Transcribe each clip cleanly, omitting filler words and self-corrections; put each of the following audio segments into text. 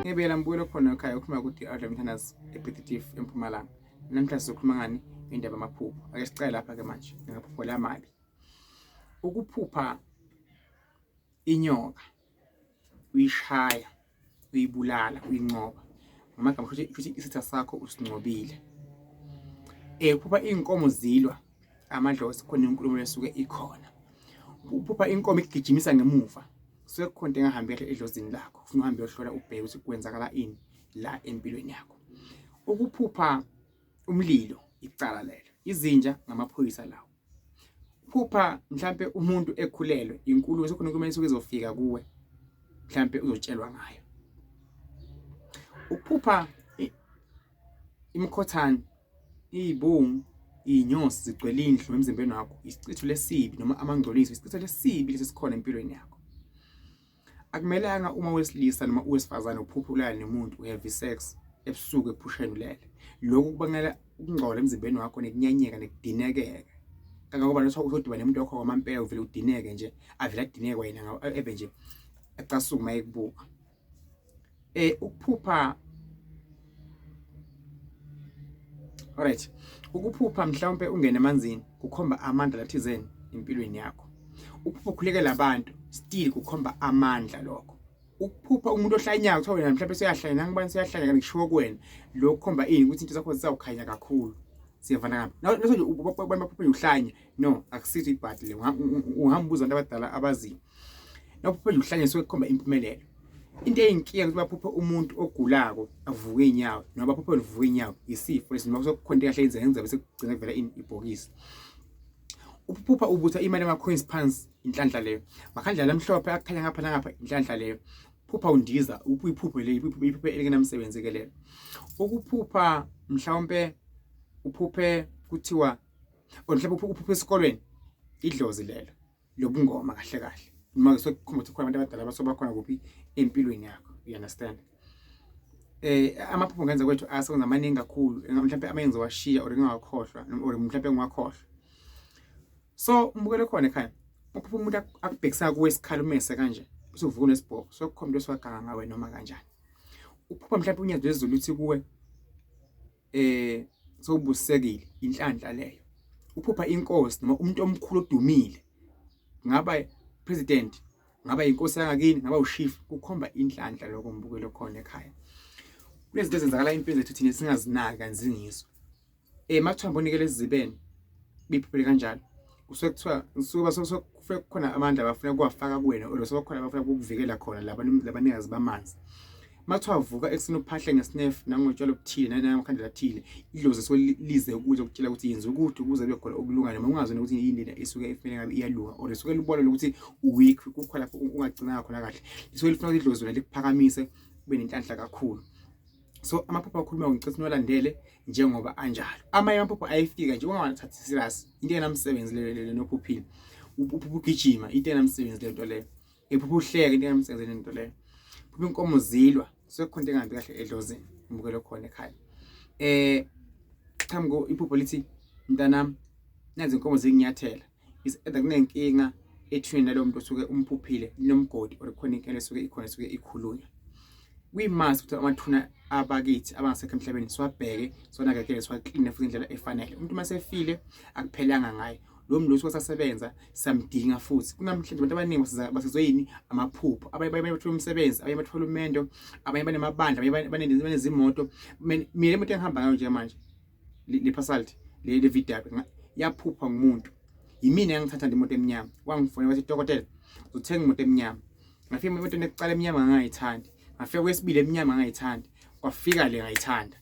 Ngebela mbuyelo khona ekhaya ukhuluma ku DR Mthandazi ePititif eMpumalanga. Namhlanje sizokhuluma ngani indaba yamaphupho. Ake sicale lapha ke manje ngamaphupho lamabi. Ukuphupha inyoka uyishaya uyibulala uyincoba ngamagama futhi futhi isitha sakho usincobile. Eh uphupha inkomo zilwa amadlozi khona inkulumo lesuke ikhona. Uphupha inkomo ikugijimisa ngemuva kusuke kukhona into engahambi kahle edlozini lakho ufuna uhambe uyohlola ubheke ukuthi kwenzakala ini la empilweni yakho. Ukuphupha umlilo icala lelo, izinja ngamaphoyisa lawo. Phupha mhlampe umuntu ekhulelwe inkulumo sekukhona inkulumo esuke izofika kuwe mhlampe uzotshelwa ngayo. Ukuphupha imikhothane iy'bungu iy'nyosi zigcwele indlu emzimbeni wakho isichitho lesibi noma amangcoliso isichitho lesibi lesi sikhona empilweni yakho. Akumelanga uma wesilisa noma owesifazane uphuphe ulala nomuntu u-have sex ebusuku ephusheni ulele. Lokhu kubangela ukungcola emzimbeni wakho nekunyanyeka nekudinekeka. Kangangoba nothi uzodibana nomuntu wakho kwamampela uvele udineke nje avele adineke kwayena ebe nje acasuke uma ekubuka. Ukuphupha Alright. Ukuphupha mhlawumbe ungene emanzini kukhomba amandla lathizeni empilweni yakho. Ukuphupha ukhulekela abantu still kukhomba amandla lokho. Ukuphupha umuntu ohlanyayo kuthiwa wena mhlawumbe seyahlanya nangibani seyahlanya kanti kushiwo kuwena lokho kukhomba ini ukuthi into zakho zizawukhanya kakhulu. Siyavana ngapha. Naso nje abantu baphupha uhlanya no akusithi ibhadi le uhamba ubuza abantu abadala abaziyo. Nakuphupha nje uhlanya suke kukhomba impumelelo. Into eyinkinga ukuthi baphuphe umuntu ogulako avuke inyawo noma baphuphe luvuka inyawo isifo lesi noma kukhona into kahle yenzeka ngizabe sekugcina kuvela ibhokisi. Uphupha ubutha imali ama-coins phansi inhlanhla leyo. Makhandlela amhlophe akhanya ngapha nangapha inhlanhla leyo. Phupha undiza iphupho le iphupho elingenamsebenzi ke lelo. Ukuphupha mhlawumbe uphuphe kuthiwa or mhlawumbe uphuphe esikolweni idlozi lelo. Lobungoma kahle kahle noma sekukhomba ukuthi khona abantu abadala abasobakhona kuphi empilweni yakho, you understand? Amaphupho ngenza kwethu asebenza amaningi kakhulu, mhlawumbe amanye ngizowashiya or ngingawakhohlwa or mhlawumbe ngiwakhohlwa. So umbukelo khona ekhaya, uphupha umuntu akubhekisa kuwe isikhala umese kanje bese uvuka unesibhoko, so kukhomba into esiwaganga ngawe noma kanjani. Uphupha mhlawumbe unyazi lwezulu uthi kuwe sowubusisekile, inhlanhla leyo. Uphupha inkosi noma umuntu omkhulu odumile, ngaba president, ngaba inkosi yangakini, ngaba ushifu, kukhomba inhlanhla lokho mbukelo khona ekhaya. Kunezinto ezenzakala empilweni zethu thina singazinaki kanzingiso. Makuthamba onikele esizibeni biphuphele kanjalo. Kusuke kuthiwa kusuke basuke kukhona amandla abafuna ukuwafaka kuwena or suke kukhona abafuna ukukuvikela khona laba labanikazi bamanzi. Makuthiwa vuka ekuseni uphahle ngesnefu nangotshwala obuthile nangamakhandlela athile, idlozi so lize ukuze ukutshela ukuthi yenza ukuthi ukuze kube khona okulungayo noma ungazi ukuthi yini lena esuke ifanele ngabe iyalunga or isuke libona ukuthi uweak kukhona lapho ungagcinanga khona kahle. Lisuke lifuna ukuthi idlozi lona likuphakamise ube nenhlanhla kakhulu. So amaphupho akhuluma ngicela niwalandele njengoba anjalo. Amanye amaphupho ayefika nje ungawathathi serious, into enamsebenzi leyo leyo nophuphile. Uphupha ugijima, into enamsebenzi leyo nto leyo. Iphupha uhleke, into engamsebenzi le nto leyo. Phupha inkomo zilwa, sekukhona into engahambi kahle edlozini, umbukelo khona ekhaya. Qhamuko iphupho lithi mntanami nazi inkomo zikunyathela. Is either kunenkinga ethuneni nalowo muntu osuke umphuphile nomgodi or khona inkinga esuke ikhona esuke ikhulunywa. Kuyimasi ukuthi amathuna abakithi abangasekho emhlabeni siwabheke siwanakekele siwakline futhi indlela efanele. Umuntu uma sefile akuphelanga ngaye. Lo muntu usuke sasebenza samdinga futhi. Kunamhlanje abantu abaningi basizwe yini amaphupho. Abanye bathola umsebenzi, abanye bathola umendo, abanye banemabandla, abanye banezimoto. Mina imoto engihamba ngayo nje manje le Passat le le VW yaphupha ngumuntu. Yimina engithatha imoto emnyama. Wangifonela wathi dokotela uzothenga imoto emnyama. Ngafika imoto ekuqala emnyama ngangayithandi. Ngafika kwesibili emnyama ngangayithandi. Kwafika le ngayithanda.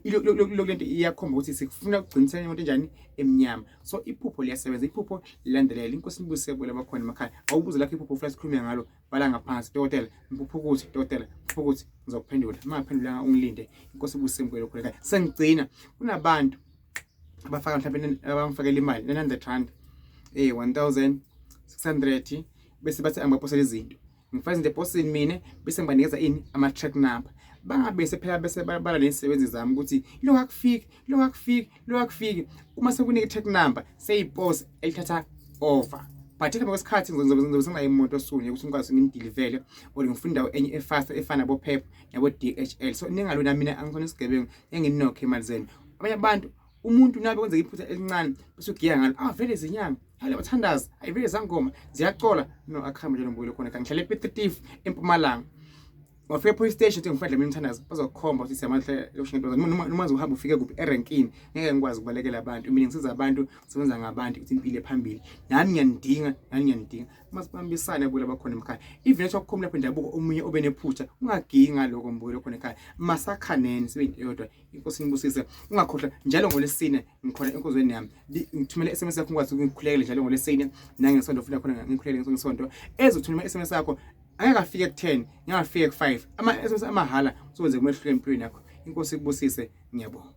Lokhu lento iyakhomba ukuthi sikufuna ukugcinisela imoto enjani emnyama. So iphupho liyasebenza, iphupho lilandelela. Inkosi ibusise bona bakhona emakhaya. Awubuze lakho iphupho ufuna sikhulume ngalo, bhala ngaphansi dokotela ngiphupha ukuthi, dokotela ngiphupha ukuthi, ngizokuphendula. Uma ngaphendulanga ungilinde. Inkosi ibusise mbukelo khona ekhaya. Sengigcina kunabantu abafaka mhlawumbe abangifakela imali 900 rand 1600 bese bathi angibaposela izinto, ngifaka izinto eposini mina bese ngibanikeza ini ama-track number, bangabe sephela bese babala nezisebenzi zami ukuthi lo akufiki, lo akufiki, lo akufiki. Uma sekunika i-track number seyiposi elithatha over. But ekuhamba kwesikhathi ngizobe senginayo imoto soon yokuthi ngikwazi nginidilivele or ngifuna indawo enye efast efana nabo Pep nabo DHL. So ningalona, mina angisona isigebengu, enginokhe imali zenu. Abanye abantu, umuntu nabe kwenzeka iphutha elincane bese ugiya ngalo, ah, vele izinyanga hale bathandaza, ayivele zangoma ziyacola. No, akuhambe njalo, mbukelo khona. Ngihlale ePiet Retief, eMpumalanga. Wafika e-police station, uthi ngifuna Dlamini umthandazo, bazokukhomba ukuthi siyamahle noma uzohamba ufike kuphi erenkini. Ngeke ngikwazi ukubalekela abantu mina, ngisiza abantu, ngisebenza ngabantu ukuthi impilo ephambili. Nami ngiyanidinga, nani ngiyanidinga, masibambisane bukela bakhona emakhaya. Even ethiwa kukhona lapho indabuko, omunye obe nephutha, ungagingi ngaloko, mbukelo khona ekhaya. Masakhaneni sibe into eyodwa. Inkosi inibusise. Ungakhohlwa, njalo ngoLwesine ngikhona enkonzweni yami. Ngithumele SMS yakho ngikwazi ukukhulekela njalo ngoLwesine nangeSonto. Ufuna khona ngikhulekele ngesonto, ezothumela SMS yakho angeke afike ku-10, ngeke afike ku-5. Ama-SMS amahhala, uzokwenza umehluko empilweni yakho. Inkosi ikubusise, ngiyabonga.